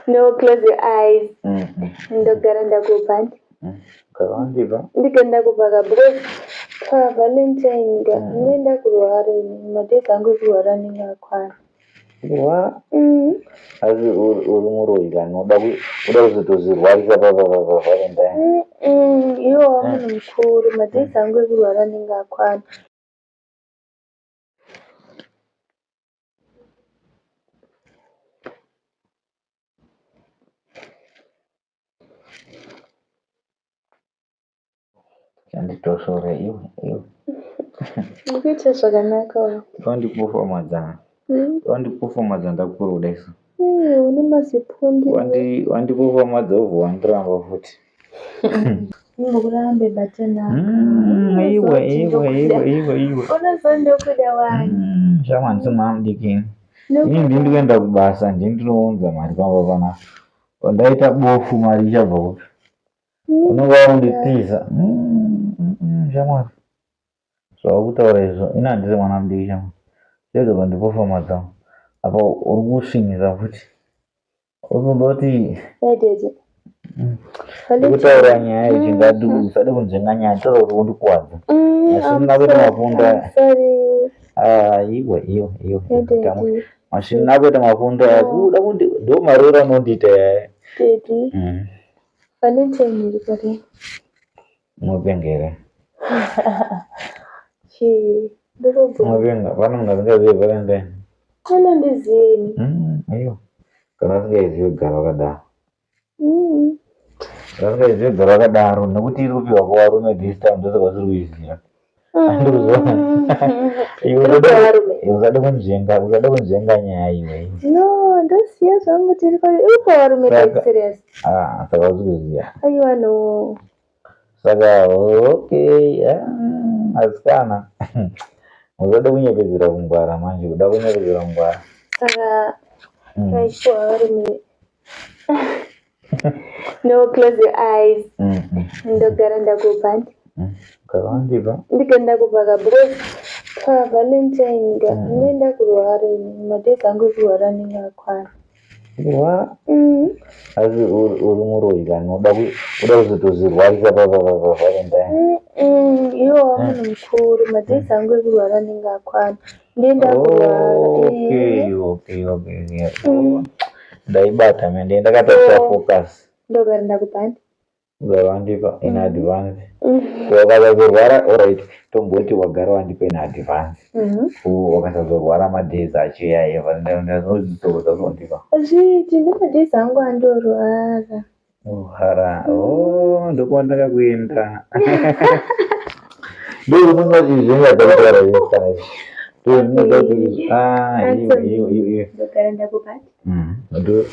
No, close your eyes. Ndogara ndakupa. Kawandipa. Ndike ndakupa ka because pa Valentine ka ndinoenda kurwara ini. Madays angu ekurwara anenge akwana. Kurwara? Asi uri muroyi kani uda kuzotozvirwarisa paValentine. Iwe wamunhu mukuru, madays angu ekurwara anenge akwana. Chanditosvora iwe iwe. Ukuita zvakanaka wa. Wandikufomadza. Wandikufomadza ndakura kudai so. Une mazipundi. Wandikufomadza ubva wandiramba futi. Ndimbokurambe batanaka. Iwe iwe iwe iwe iwe. Unozondokuda wani. Shamwa handisi mwana mudiki ini. Ini ndini ndikuenda kubasa ndini ndinounza mari pamba panapa. Ndaita bofu mari ichabva kupi? Unonga wakunditiza. Shamwari. Zvawakutaura izvo ini handisi mwana mudiki shamwari. Chirega kundipofomadza. Apa uri kusvinyisa futi. Uri Daddy. Ndikutaura nyaya ichingadi usade kunzvenga nyaya taura kuti undikuwadza. Masvinina kuita mafunda. Sorry. Ah, iwe iwe iwe. Daddy. Masvinina kuita mafunda kuda kundi ndo maroro anondiita yaya. Daddy. Valentine iri pari. Unopengera. Chii. Ndorobho. Unopenga. Pane munhu asingazivi Valentine. Anondiziyeni. Aiwa. Kana asingaizivi gara wakadaro. Kana asingaizivi gara wakadaro nekuti iri kupiwa kuvarume this time ndosaka usiri kuiziva. Andikuziva. Iwe usade kunzvenga, usade kunzvenga nyaya iwe. No, ndosiya zvangu tiri pari. Iri kupa varume Saka- serious. Ah, saka usi kuziva. Aiwa no. Saka okay, ah, asikana. Usade kunyepedzera kungwara manje, kuda kunyepedzera kungwara. Saka raipuwa varume. No, close your eyes. Ndogara ndakupa. Kawandipa. Ndike ndakupa ka because pa Valentine ka ndinoenda kurwara ini. Madays angu ekurwara anenge akwana. Kurwara? Asi uri muroyi kani uda kuzotozvirwarisa paValentine. Iwe wamunhu mukuru, madays angu ekurwara anenge akwana. Ndoenda kurwara. Okay, okay, okay. okay. Ndaibata mende ndakatarisa focus. Ndogara ndakupa. Wandipa in advance. Wakasazorwara alright, tomboti wagara wandipa in advance. Wakasazorwara madays acho yaya ndazozondipa. Zviiti ndemadays angu andorwara. Uhara, oh, ndokwandaka kuenda. Ndokunongazvizvenga dzakutaura kana izvi. Ndokunongazvizvi. Ah, iwe iwe iwe. Ndogara ndakupa. Ndo